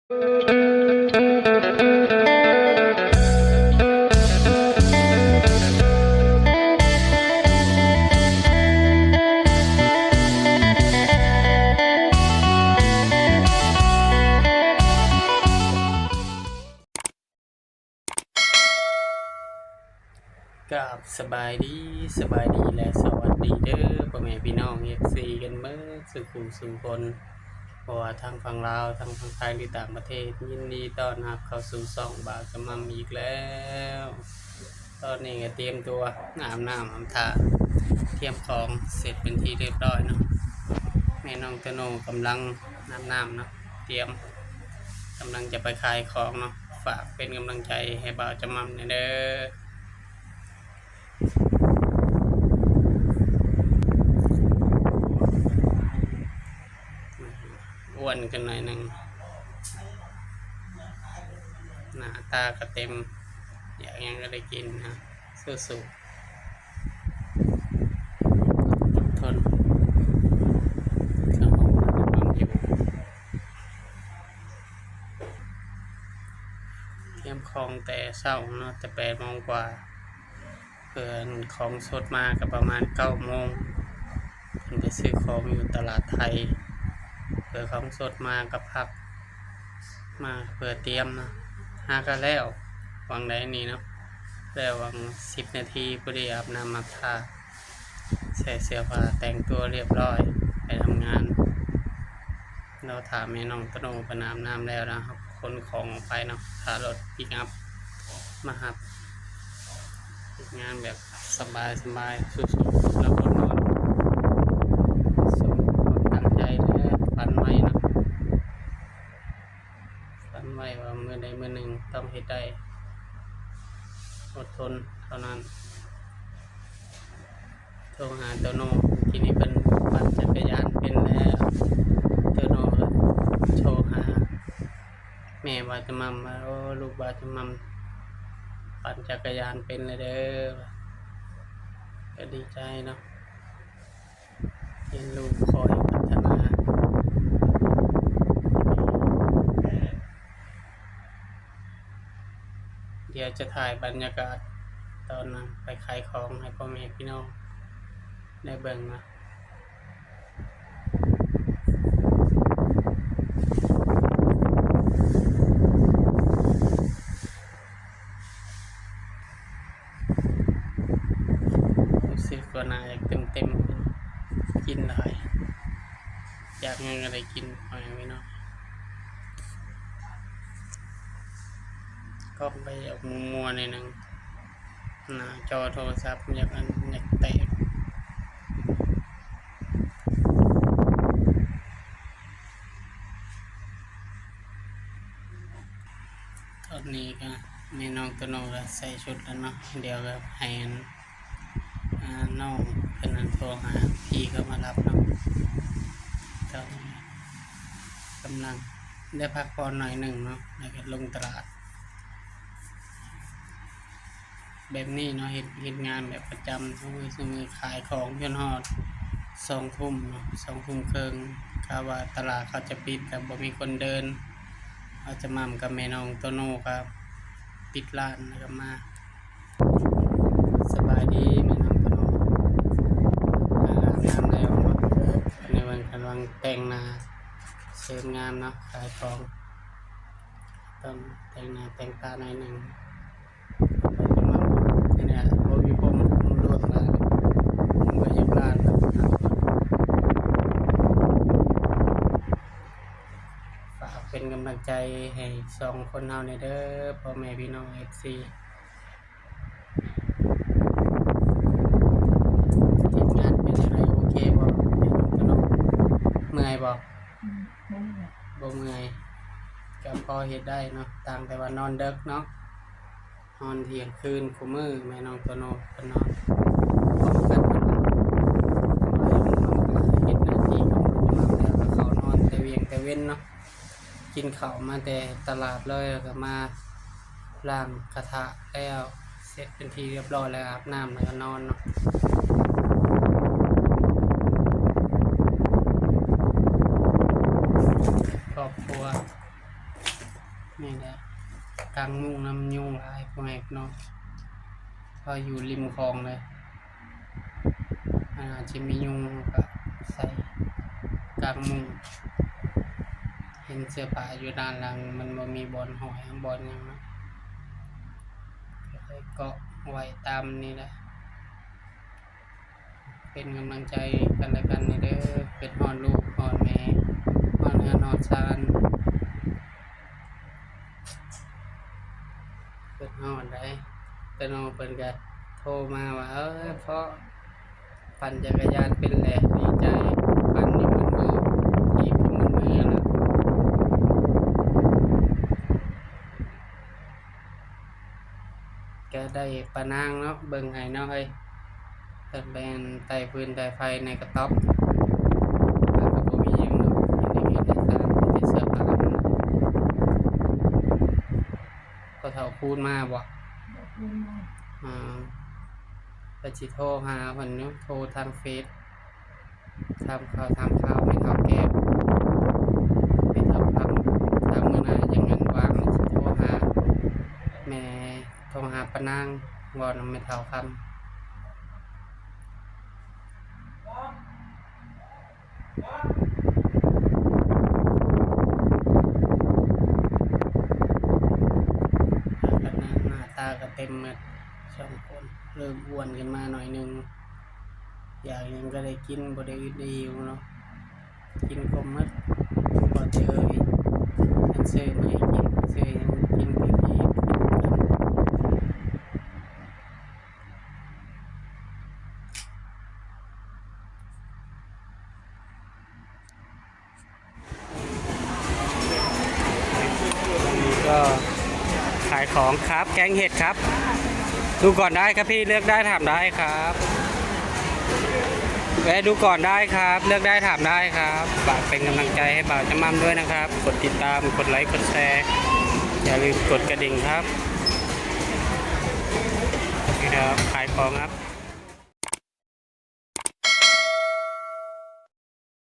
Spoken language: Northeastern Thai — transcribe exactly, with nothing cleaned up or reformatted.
ครับ สบายดี สบายดีและสวัสดีเด้อ พ่อแม่พี่น้อง เอฟซี กันเบิดสู่ผู้สู่คน เพราะว่าทั้งฝั่งลาว ทั้งฝั่งไทย หรือต่างประเทศ ยินดีต้อนรับเข้าสู่ช่องบ่าวจำม่ำอีกแล้ว ตอนนี้ก็เตรียมตัวอาบน้ำอาบท่า เตรียมของเสร็จเป็นที่เรียบร้อยเนาะ แม่น้องโตโน่กำลังอาบน้ำเนาะ เตรียม กำลังจะไปขายของเนาะ ฝากเป็นกำลังใจให้บ่าวจำม่ำแหน่เด้อ อ้วนขึ้นหน่อยหนึ่ง หน้าตาก็เต็ม อยากหยังก็ได้กินนะ สู้ๆ อดทน เครื่องหอมกำลังอยู่ เตรียมของแต่เช้าเนาะ แต่แปดโมงกว่า เพื่อของสดมาก็ประมาณเก้าโมง เพิ่นไปซื้อของอยู่ตลาดไทย เพื่อของสดมาก็พัก มาเพื่อเตรียมเนาะ หาก็แล้ว หว่างใดนี่เนาะ แล้วหว่างสิบนาที พอดีอาบน้ำอาบท่า ใส่เสื้อผ้าแต่งตัวเรียบร้อย ไปทำงาน เราถ่าแม่น้องโตโน่เพิ่นอาบน้ำแล้วนะครับ ขนของออกไปเนาะ ถ่ารถปิกอัพมารับ เฮ็ดงานแบบสบายๆ สุดๆ แล้วก็นอน สมความตั้งใจและฝันไว้เนาะ ฝันไว้ว่ามื้อใดมื้อหนึ่งต้องเฮ็ดได้ อดทนเท่านั้น โทรหาโตโน่ ทีนี้เพิ่นปั่นจักรยานเป็นแล้ว โตโน่ก็โทรหาแม่บ่าวจำม่ำว่า โอ้ ลูกบ่าวจำม่ำปั่นจักรยานเป็นแล้วเด้อ ก็ดีใจเนาะ เห็นลูกคอยพัฒนา เดี๋ยวจะถ่ายบรรยากาศตอนนั้นไปขายของให้พ่อแม่พี่น้องได้เบิ่งนะ รู้สึกว่าหน้าอยากเต็มๆ กินหลาย อยากหยังก็ได้กิน พ่อแม่พี่น้อง กล้องไปออกมัวๆ หน่อยหนึ่ง หน้าจอโทรศัพท์อยากอัน อยากแตก ตอนนี้ก็แม่น้องโตโน่ก็ใส่ชุดแล้วเนาะ เดี๋ยวก็ให้อัน อ่า น้องเพิ่นอันโทรหาพี่เขามารับเนาะ ตอนนี้กำลังได้พักผ่อนหน่อยหนึ่งเนาะ แล้วก็ลงตลาด แบบนี้เนาะ เฮ็ด เฮ็ดงานแบบประจำซุมื้อ ซุมื้อขายของจนฮอดสองทุ่มเนาะ สองทุ่มครึ่ง กะว่าตลาดเขาจะปิด แต่บ่มีคนเดิน บ่าวจำม่ำกับแม่น้องโตโน่ก็ปิดร้านแล้วก็มา สบายดีแม่น้องโตโน่ อาบน้ำแล้วเนาะ ในวันกำลังแต่งหน้าเสริมงามเนาะ ขายของ ต้องแต่งหน้าแต่งตาหน่อยหนึ่ง นี่แหละ บ่มีผม ผมโดนมา ผมก็เฮ็ดร้าน ฝากเป็นกำลังใจให้สองคนเฮาแหน่เด้อ พ่อแม่พี่น้อง เอฟซี เฮ็ดงานเป็นจั่งใด โอเคบ่ เมื่อยบ่ อืม บ่เมื่อย บ่เมื่อย ก็พอเฮ็ดได้เนาะ ต่างแต่ว่านอนดึกเนาะ นอนเที่ยงคืนคู่มื้อ แม่น้องโตโน่เพิ่นนอนพร้อมกัน เฮ็ดหน้าที่ของเพิ่นมาแล้ว ก็เข้านอนแต่เวียงแต่เว็นเนาะ กินข้าวมาแต่ตลาดเลย แล้วก็มาล้างกระทะแล้ว เสร็จเป็นที่เรียบร้อยแล้ว อาบน้ำแล้วก็นอนเนาะ ครอบครัว นี่แหละ กางมุ้งนำยุงหลายพ่อแม่พี่น้อง เพราะอยู่ริมคลองเลย มันอาจจะมียุงก็ใส่กางมุ้ง เห็นเสื้อผ้าอยู่ด้านหลัง มันบ่มีบ่อนห้อยบ่อนหยังเนาะ ก็เลยเกาะไว้ตามนี้แหละ เป็นกำลังใจกันและกันเด้อ เป็นฮอดลูกฮอดแม่ ฮอดเฮือนฮอดซาน เป็นฮอดได้ แต่น้องเพิ่นก็โทรมาว่า เออ เพราะปั่นจักรยานเป็นแหละ ดีใจ ปั่นอยู่มื้อนี้ ถีบอยู่มื้อนี้ล่ะ ก็ได้ป้านางเนาะ เบิ่งให้เนาะเฮ้ย เพิ่นไปอันไต่ฟืนไต่ไฟในกระต๊อบ แล้วก็บ่มีหยังดอก มีแต่เฮ็ดแต่สร้าง มีแต่เสื้อผ้า พ่อเฒ่าคูณมาบ่ บ่คูณมา อ่า ก็สิโทรหาเพิ่นอยู่ โทรทางเฟซ ถามข่าวถามข่าวแม่เฒ่าแก้ว แม่เฒ่าคำ ถ้ามื้อหน้ายังอันว่างสิโทรหาแม่ โทรหาป้านาง เว้านำแม่เฒ่าคำ หน้าตาก็เต็มหมด สองคน เริ่มอ้วนขึ้นมาหน่อยหนึ่ง อยากหยังก็ได้กิน บ่ได้อึดได้หิวเนาะ กินครบหมด พอแต่เอ่ย คันซื้อมาให้กิน ซื้อหยังกินก็ดี กินกัน ก็ขายของครับ แกงเห็ดครับ ดูก่อนได้ครับพี่ เลือกได้ถามได้ครับ แวะดูก่อนได้ครับ เลือกได้ถามได้ครับ ฝากเป็นกำลังใจให้บ่าวจำม่ำด้วยนะครับ กดติดตาม กดไลค์ กดแชร์ อย่าลืมกดกระดิ่งครับ นี่ครับ ขายของครับ